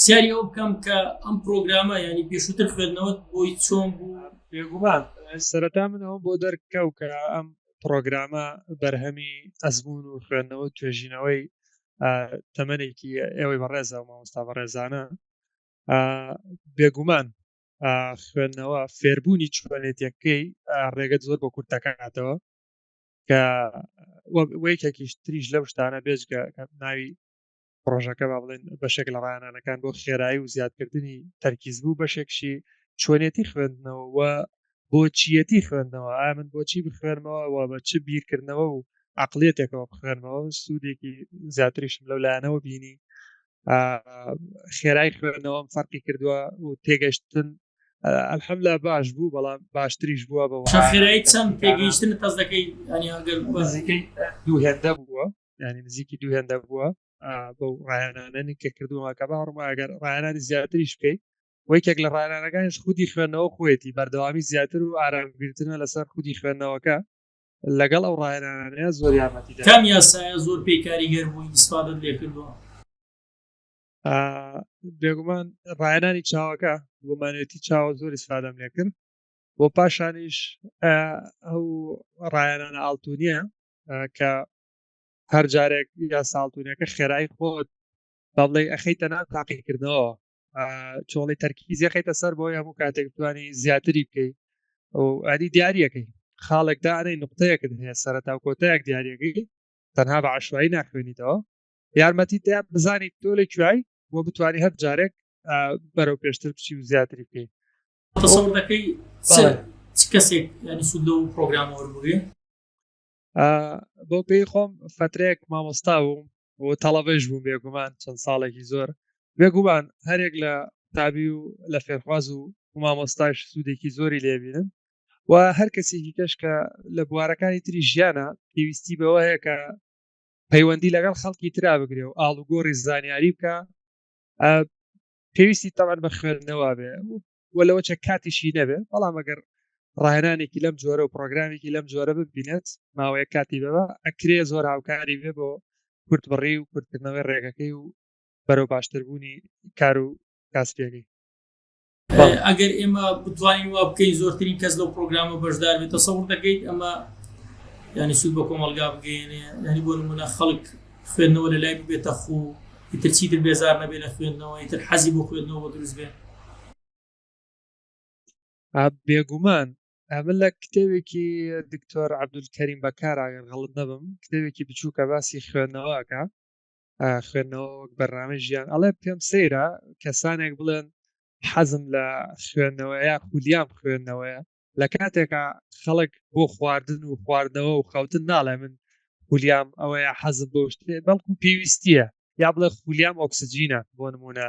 پرسیاری ئەو بکەم کە ئەم پرۆگرامە ینی پێشووتر خوێندنەوەت بۆی چۆن بوو؟ بێگومان سەرەتا من ئەوم بۆ دەرکەوت کە ئەم پرۆگرامە بەرهەمی ئەزمون و خوێندنەوە توێژینەوەی تەمەنێکی ئێوەی بەڕێزە و مامۆستا بەڕێزانە. بێگومان خوێندنەوە فێربوونی چۆنێتیەکەی ڕێگەت زۆر بۆ کورتەکاتەوە کە وەیەکێکیش تریش لەو شتانە بێجگە ناوی پرۆژەکە با بڵێن بەشێک لە ڕایانانەکان بۆ خێرایی و زیادکردنی تەرکیز بوو، بەشێکشی چۆنێتی خوێندنەوە و بۆچیەتی خوێندنەوە، ئایا من بۆچی بخوێنمەوە و بە چ بیرکردنەوە و عقلیەتێکەوە بخوێنمەوە، سوودێکی زیاتریشم لەو لایەنەوە بینی. خێرای خوێندنەوەم فەرقی کردووە و تێگەشتن الحمدلله باش بوو، بەڵام باشتریش بووە بە خێرایی چەند تێگەیشتن تەس دەکەی؟ ینی ئەگەر نزیکەی دوو هێندە بووە، ینی نزیکی دوو هێندە بووە بەو ڕایانانەنی کە کردووە، کە باوەڕمە ئەگەر ڕایانانی زیاتریش بکەیت، یەکێک لە ڕایانەکانیش خودی خوێندنەوە خۆیەتی، بەردەوامی زیاتر و ئارامگرتنە لەسەر خودی خوێندنەوەکە لەگەڵ ئەو ڕایانانەیە زۆر یارمەتی دەدات. کام یاسایە زۆر پێی کاریگەر بووی ئیسفادەت لێ کردووە؟ بێگومان ڕایانانی چاوەکە بۆ مانوێتی چاوە زۆر ئیسفادەم لێ کرد، بۆ پاشانیش ئەو ڕایانانە ئاڵتونیە کە هەر جارێک یاسا ئاڵتونیەکە خێرایی خۆت با بڵێ ئەخەیتە ناو تاقیکردنەوە، چۆڵی تەرکیزی خەیتە سەر بۆی هەموو کاتێک بتوانی زیاتری بکەی و ئەدی دیارەکەی خاڵێک دانەی نقطەیەکت هەیە سەرەتا و کۆتایەک دیارەکەی، تەنها بە عشوایی ناخوێنیتەوە، یارمەتی دە بزانی تۆ لە کوای بۆ بتوانی هەر جارێک بەرەو پێشتر بچی و زیاتری بکەی. تەسەور دەکەی چ کەسێک ینی سوود لەو پرۆگرامە وەربگرێ؟ بۆ پێی خۆم فترەیەک مامۆستا بووم و تەڵەبەش بووم، بێگومان چەند ساڵێکی زۆر، بێگومان هەرێک لە قوتابی و لە فێرخواز و مامۆستاش سوودێکی زۆری لێبینن و هەر کەسێکی کەش کە لە بوارەکانی تری ژیانە پێویستی بەوە هەیە کە پەیوەندی لەگەڵ خەڵکی ترا بگرێ و ئاڵوگۆڕی زانیاری بکە، پێویستی تەبعەن بە خوێندنەوە بێ و لەوە چە کاتیشی نەبێ، بەڵام ئەگەر ڕاهێنانێکی لەم جۆرە و پرۆگرامێکی لەم جۆرە ببینێت ماوەیە کاتی بەبە ئەکرێ زۆر هاوکاری بێ بۆ کورتبڕی و کورتکردنەوەی ڕێگەکەی و بەرەو باشتربوونی کار و کاسپیەکەی. ئەگەر ئێمە بتوانین وا بکەین زۆرترین کەس لەو پرۆگرامە بەشدار بێت، تەسەور دەکەیت ئەمە ینی سوود بە کۆمەڵگا بگەێنێ؟ ینی بۆ نمونە خەڵک خوێندنەوە لە لای ببێتە خوو، ئیتر چیتر بێزار نەبێت لە خوێندنەوە، ئیتر حەزی بۆ خوێندنەوە بۆ دروست بێ؟ بێگومان ئەمە لە کتێبێکی دکتۆر عەبدولکەریم بەکار ئەگەر غەڵت نەبم، کتێبێکی بچووکە باسی خوێندنەوەکە، خوێندنەوە وەک بەرنامەی ژیان، ئەڵێ پێم سەیرە کەسانێک بڵێن حەزم لە خوێندنەوەیە، خولیام خوێندنەوەیە، لە کاتێکا خەڵک بۆ خواردن و خواردنەوە و خەوتن ناڵێ من خولیام ئەوەیە حەزم بۆ شتێ، بەڵکو پێویستیە، یا بڵێ خولیام ئۆکسجینە بۆ نمونە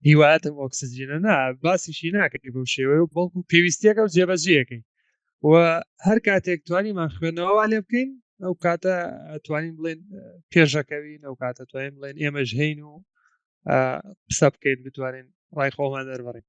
هیوایەتم ئۆکسجینە، نا باسیشی ناکەی بەو شێوەیە و بەڵکو پێویستیەکە و جێبەجێەکەی. و هەر کاتێک توانیمان خوێندنەوە وا لێ بکەین ئەو کاتە توانین بڵێن پێشەکەوین، ئەو کاتە توانین بڵێن ئێمەش هەین و قسە بکەین، بتوانین ڕای خۆمان دەربڕین.